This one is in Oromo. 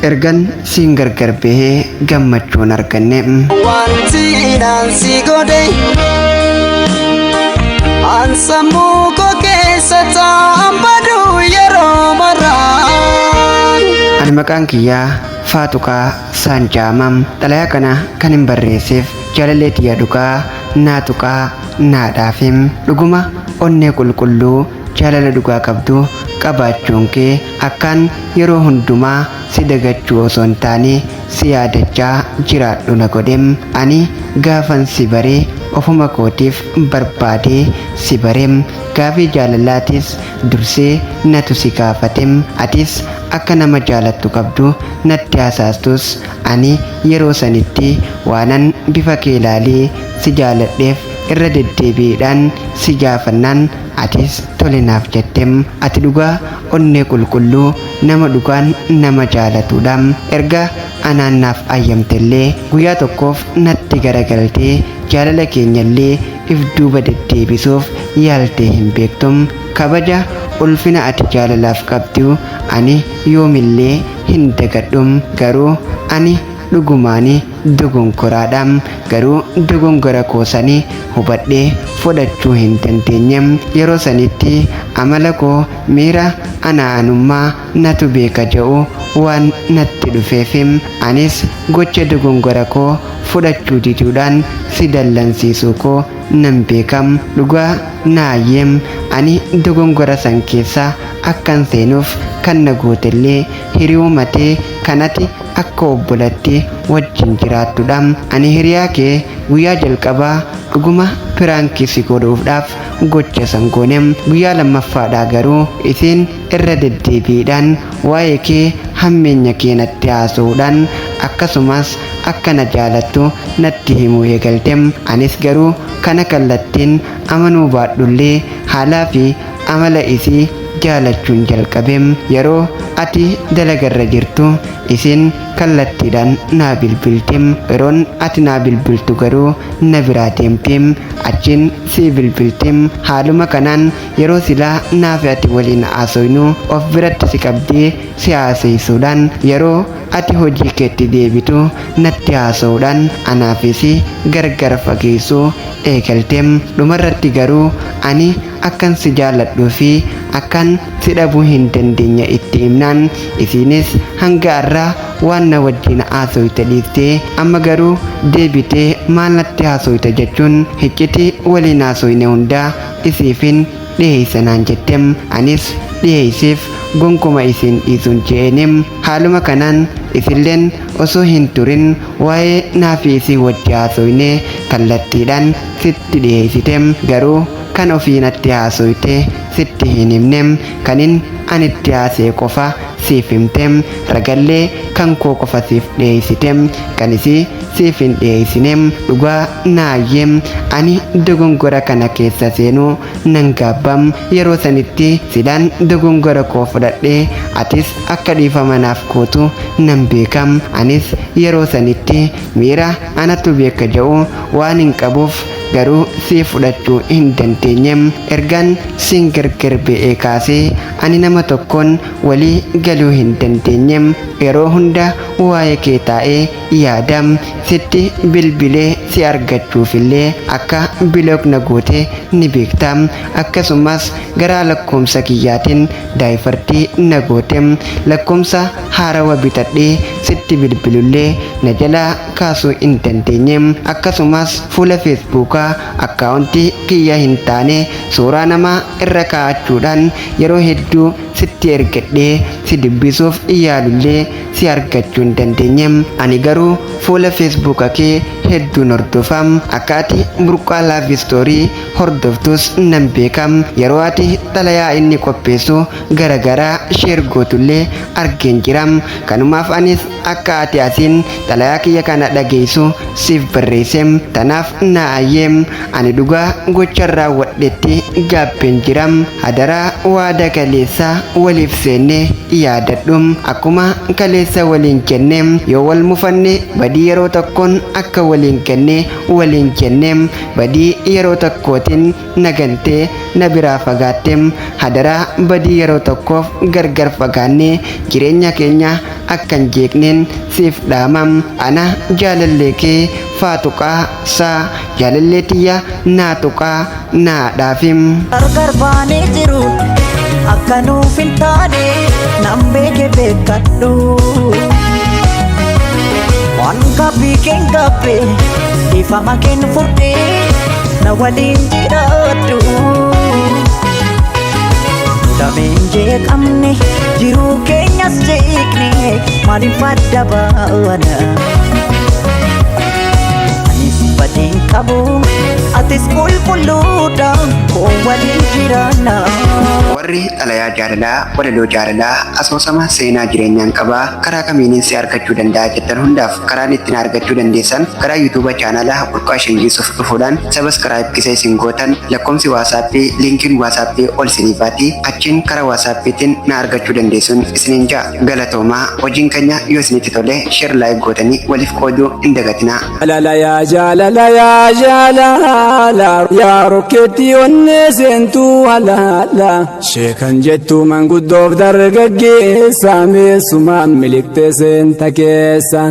Ergan siin gargar bahee gammachuun arganne. Wanti naan si godhe an sammuu koo keessa taa'an baduu yeroo maraa. Ani maqaan kiyyaa Faatuqaa Saanjaamam. Xalayaa kana kan hin barreesseef jaalallee tiyya dhugaa naatuqaa naadhaafim. Dhuguma onnee qulqulluu jaalala dhugaa qabdu qabaachuun kee akkaan yeroo hundumaa si dagachuu osoo hin taane si yaadachaa jiraadhu na godhem. Ani gaafan si bare ofuma kootiif barbaadee si barem. Gaafii jaalalaatis dursee natu si gaafatem. Atis akka nama jaalattu qabdu natti hasaastus ani yeroo sanitti waanan bifa kee ilaalee si jaaladheef irra deddeebiidhaan si gaafannaan atis tole naaf jettem. Ati dhugaa onnee qulqulluu nama dhugaan nama jaalatudha. Erga anaan naaf ayyamtellee guyyaa tokkoof natti garagaltee jaalala keenyallee if duuba deddeebisuuf yaaltee hin beektum. Kabaja ulfina ati jaalalaaf qabdu ani yoomillee hin dagadhum. Garuu ani dhugumaani dogongoraadha. Garuu dogongora koo sanii hubadhee fudhachuu hin dandeenye. Yeroo sanitti amala koo miira anaanummaa natu beeka jedhu waan natti dhufeef anis gocha dogongora koo fudhachuu diduudhaan si dallansiisuu koo nan beekam. Dhugaa naayyeem, ani dogongora san keessa akkan seenuuf kan na gootellee hiriyumatee kanati akka obbolatti wajjin jiraattudha. Ani hiriyaa kee guyyaa jalqabaa dhuguma piraankii si godhuudhaaf gocha san goone. Guyyaa lammaffaadhaa garuu isiin irra deddeebiidhaan waa'ee kee hammeenya kee natti haasa'uudhaan akkasumas akka na jaalattu natti himuu eegalte. Anis garuu kana kallattiin amanuu baadhullee haalaa fi amala isii jaalachuun jalqabe. Yeroo ati dalagarra jirtu isin kallattiidhaan naa bilbilti. Yeroon ati naa bilbiltu garuu na biraa deemti, achiin sii bilbilti. Haaluma kanaan yeroo silaa naafi ati waliin haasoynu of biratti si qabdee si haasayisuudhaan yeroo ati hojii keetti deebitu natti haasa'uudhaan anaafis gargar fageessuu eegalte. Dhumarratti garuu ani akkan si jaaladhuu fi akkan si dhabuu hin dandeenye itti himnaan isiinis hanga har'aa waan na wajjin haasoyte dhiiftee amma garuu deebitee maal natti haasoyte jechuun hicciti waliin haasoyne hundaa isiifin dhiheessa naan jette. Anis dhiheesseef, gonkuma isiin dhiisuun je'eenim. Haaluma kanaan isilleen osoo hin turin waa'ee naafi isii wajji haasoyne kallattiidhaan sitti dhiheessite. Garuu kan ofii natti haasoyte sitti hin himne, kanin ani itti haasa'e qofa siif himte. Ragallee kan koo qofa siif dhiheessite, kan isii siif hin dhiheessine. Dhugaa naayyee, ani dogongora kana keessa seenuu nan gaabbam. Yeroo sanitti silaan dogongora koo fudhadhee atis akka dhiifama naaf gootu nan beekam. Anis yeroo sanitti miira anatu beeka jedhu waan hin qabuuf garuu sii fudhachuu hin dandeenye. Ergaan siin gargar ba'ee kaasee ani nama tokkoon walii galuu hin dandeenye. Yeroo hunda waa'ee kee taa'ee yaada. Sitti bilbilee si argachuufillee akka block na goote ni beekta. Akkasumas garaa lakkoomsa kiyyaatiin daayifartii na goote. Lakkoomsa haarawa bitadhee sitti bilbilullee na jalaa kaasuu hin dandeenye. Akkasumas fuula feesbuukaa akkaawuntii kiyya hin taane suuraa namaa irra kaa'achuudhaan yeroo hedduu sitti ergadhee si dubbisuuf yaalullee si argachuu hin dandeenye. Ani garuu fuula feesbuuka kee hedduun hordofa. Akka ati Burqaa Love Story hordoftus nan beeka. Yeroo ati xalayaa inni qopheessu garagaraa share gootullee argeen jira. Kanumaaf anis akka ati asiin xalayaa kiyya kana dhageessu siif barreesse. Tanaaf na ayyee, ani dhugaa gochan raawwadhetti gaabbeen jira. Hadaraa waada kaleessa waliif seenne yaadadhu. Akkuma kaleessa waliin jenne, yoo wal mufanne badii yeroo tokkoon akka waliin ganne waliin jenne. Badii yeroo tokkootiin na gantee na biraa fagaatte. Hadaraa badii yeroo tokkoof gargar fagaannee jireenya keenya akka hin jeeqneen siif dhaama. Ana jaalallee kee faa tuqaa saa jaalallee tiyya naa tuqaa naa dhaafi. Gargar baanee jiru akka nuuf hin taane nan beeke beekadhu. Waan gabbii keen gabbe dhiifama keen fudhee na waliin jiraadhu. Lameen jeeqamne jiruu keenyas jeeqne maaliif adda baana? Anis badeen qabu atis qulqulluudha koo waliin jiraanna. Warri xalayaa jaalalaa, walaloo jaalalaa, asoosama seenaa jireenyaan qabaa karaa kamiinin si argachuu danda'a jettan hundaaf karaan ittiin argachuu dandeessan karaa yuutuuba chaanala Burqaa Shangiisuuf dhufuudhaan sabaskiraayib kisa isin gootan lakkoomsi waasaappii liinkiin waasaappii ol isinii baati achiin karaa waasaappiitiin na argachuu dandeessuun isiniin ja'a. Galatoomaa hojiin keenya yoo isinitti tole share like gootanii waliif qooduu hin dagatinaa. Jaalala yaa jaalala yaa jaalala yaa rokkeetti onnee seentuu halaala sheekan jettuu manguddoof dargaggeessa meessumaan miliqxee seenta keessa.